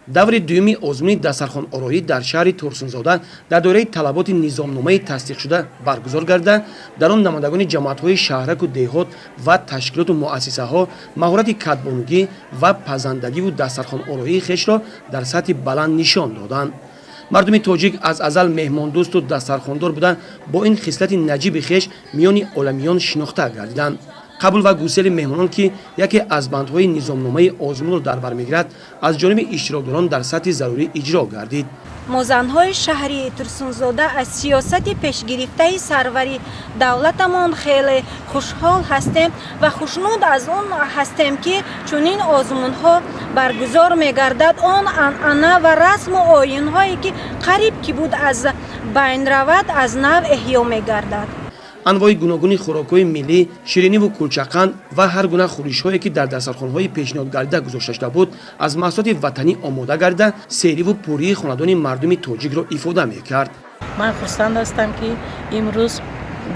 Даври дуюми озмуни дастархонороӣ дар шаҳри Турсунзода дар доираи талаботи низомномаи тасдиқшуда баргузор гардида, дар он намояндагони ҷамоатҳои шаҳраку деҳот ва ташкилоту муассисаҳо маҳорати кадбонугӣ ва пазандагиву дастархонороии хешро дар сатҳи баланд нишон доданд. Мардуми тоҷик аз азал меҳмондӯсту дастархондор буда, бо ин хислати наҷиби хеш миёни оламиён шинохта гардиданд. Қабул ва гусели меҳмонон, ки яке аз бандҳои низомномаи озмунро дар бар мегирад, аз ҷониби иштирокдорон дар сатҳи зарурӣ иҷро гардид. Мо, занҳои шаҳри Турсунзода, аз сиёсати пешгирифтаи сарвари давлатамон хеле хушҳол ҳастем ва хушнуд аз он ҳастем, ки чунин озмунҳо баргузор мегардад. Он анъана ва расму оинҳое, ки қариб ки буд аз байн равад, аз нав эҳё мегардад. Анвои гуногуни хӯрокҳои миллӣ, шириниву кулчақанд ва ҳар гуна хӯришҳое, ки дар дастархонҳои пешниҳодгардида гузошта шуда буд, аз маҳсулоти ватанӣ омода гардида, сериву пурии хонадони мардуми тоҷикро ифода мекард. Ман хурсанд ҳастам, ки имрӯз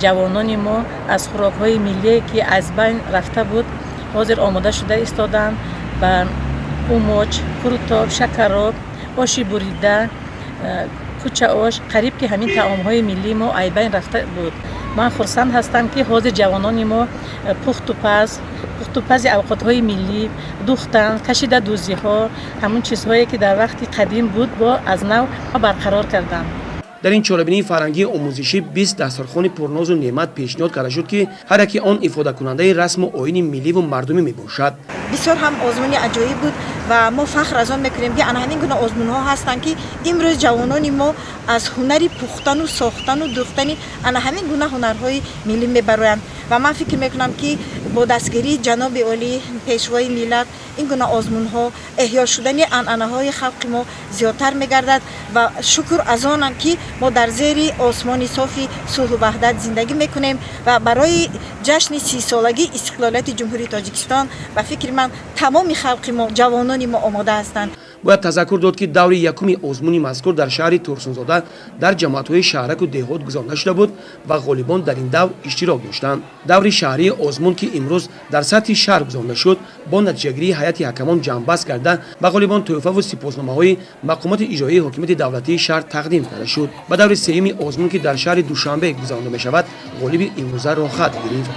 ҷавонони мо аз хӯрокҳои миллие, ки аз байн рафта буд, ҳозир омода шуда истоданд ба умоч, қурутоб, шакароб, оши бурида, кучаош. Қариб ки ҳамин таомҳои миллии мо аз байн рафта буд. Ман хурсанд ҳастам, ки ҳозир ҷавонони мо пухтупаз, пухтупази авқотҳои миллӣ духтан, кашидадӯзиҳо, ҳамун чизҳое, ки дар вақти қадим буд, бо аз нав барқарор карданд. Дар ин чорабинии фарҳангии омӯзишӣ 20 дастархони пурнозу неъмат пешниҳод карда шуд, ки ҳар яке он ифодакунандаи расму оини милливу мардумӣ мебошад. Бисёр ҳам озмуни аҷоиб буд ва мо фахр аз он мекунем, ки ана ҳамин гуна озмунҳо ҳастанд, ки имрӯз ҷавонони мо аз ҳунари пухтану сохтану дӯхтани ана ҳамин гуна ҳунарҳои миллӣ мебароянд. Ва ман фикр мекунам, ки бо дастгирии ҷаноби олӣ, Пешвои миллат, ин гуна озмунҳо, эҳё шудани анъанаҳои халқи мо зиёдтар мегардад. Ва шукр аз онам, ки мо дар зери осмони софи сулҳу ваҳдат зиндагӣ мекунем. Ва барои ҷашни 30-солагии истиқлолияти Ҷумҳурии Тоҷикистон, ба фикри ман, тамоми халқи мо, ҷавонони мо омода ҳастанд. Бояд тазаккур дод, ки даври якуми озмуни мазкур дар шаҳри Турсунзода дар ҷамоатҳои шаҳраку деҳот гузаронида шуда буд ва ғолибон дар ин давр иштирок доштанд. Даври шаҳрии озмун, ки имрӯз дар сатҳи шаҳр гузаронида шуд, бо натиҷагирии ҳайати ҳакамон ҷамъбаст карда, ба ғолибон тӯҳфаву сипосномаҳои мақомоти иҷроии ҳокимияти давлатии шаҳр тақдим карда шуд. Ба даври сеюми озмун, ки дар шаҳри Душанбе гузаронида мешавад, ғолиби имрӯза роҳхат гирифт.